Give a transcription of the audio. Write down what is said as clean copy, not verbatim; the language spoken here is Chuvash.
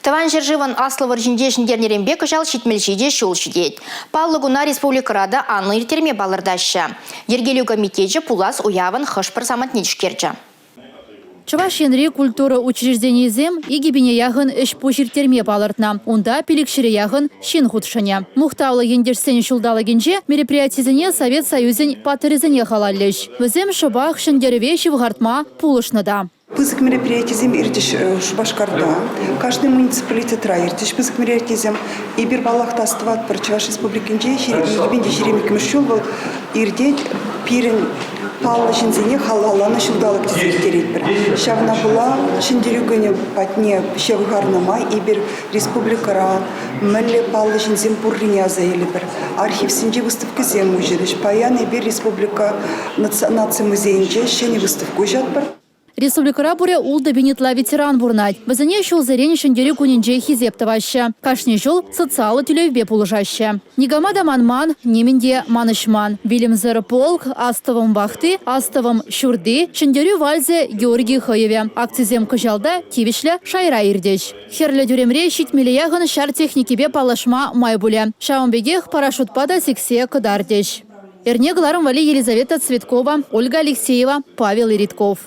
Тӑван ҫӗршывӑн Аслӑ вӑрҫинче ҫӗнтернӗренпе кӑҫал 77 ҫул ҫитет. Паллӑ куна республикӑра та анлӑ ирттерме палӑртаҫҫӗ. Йӗркелӳ комитечӗ пулас уявӑн хӑш-пӗр самантне тишкерчӗ. Чӑваш Енри культура учрежденийӗсем 2000 яхӑн ӗҫ-пуҫ ирттерме палӑртнӑ. Унта пилӗкҫӗре яхӑн ҫын хутшӑнӗ. Мухтавлӑ ентешсен ҫулталӑкӗнче мероприятисене Совет Союзӗн паттӑрӗсене халаллӗҫ. Вӗсем шӑпах ҫӗнтерӗве ҫывхартма пулӑшнӑ та. Пысӑк мероприятисем иртӗҫ Шупашкарта. Кашни муниципалитетра иртӗҫ пысӑк мероприятисем. Эпир, паллах, тас тӑватпӑр. Чӑваш Республикинче 2022 ҫул вӑл иртет. Пирӗн паллӑ ҫынсене халалланӑ ҫулталӑк тесе ирттеретпӗр. Ҫавна пула Ҫӗнтерӳ кунӗ патне ҫывхарнӑ май эпир республикӑра мӗнле паллӑ ҫынсем пуррине аса илӗпӗр. Архивсенче выставкӑсем уҫӑлӗҫ. Паян эпир республика наци музейӗнче ҫӗнӗ выставка уҫатпӑр. Республикӑра пурӗ 6 пин ытла ветеран пурӑнать. Вӗсене ҫулсерен Ҫӗнтерӳ кунӗнче хисеп тӑваҫҫӗ. Кашни ҫул социаллӑ тӳлевпе пулӑшаҫҫӗ. Никама та манман, нимӗн те манӑҫман. Вилӗмсӗр полк, Астӑвӑм вахти, Астӑвӑм ҫурти, Ҫӗнтерӳ вальсӗ, Георгий хӑйӑвӗ. Акцисем кӑҫал та тивӗҫлӗ шайра иртӗҫ. Хӗрлӗ тӳремре ҫитмӗле яхӑн ҫар техникипе паллашма май пулӗ. Ҫавӑн пекех парашютпа та сиксе кӑтартӗҫ. Эрне кӑларӑм валли Елизавета Цветкова, Ольга Алексеева, Павел Иритков.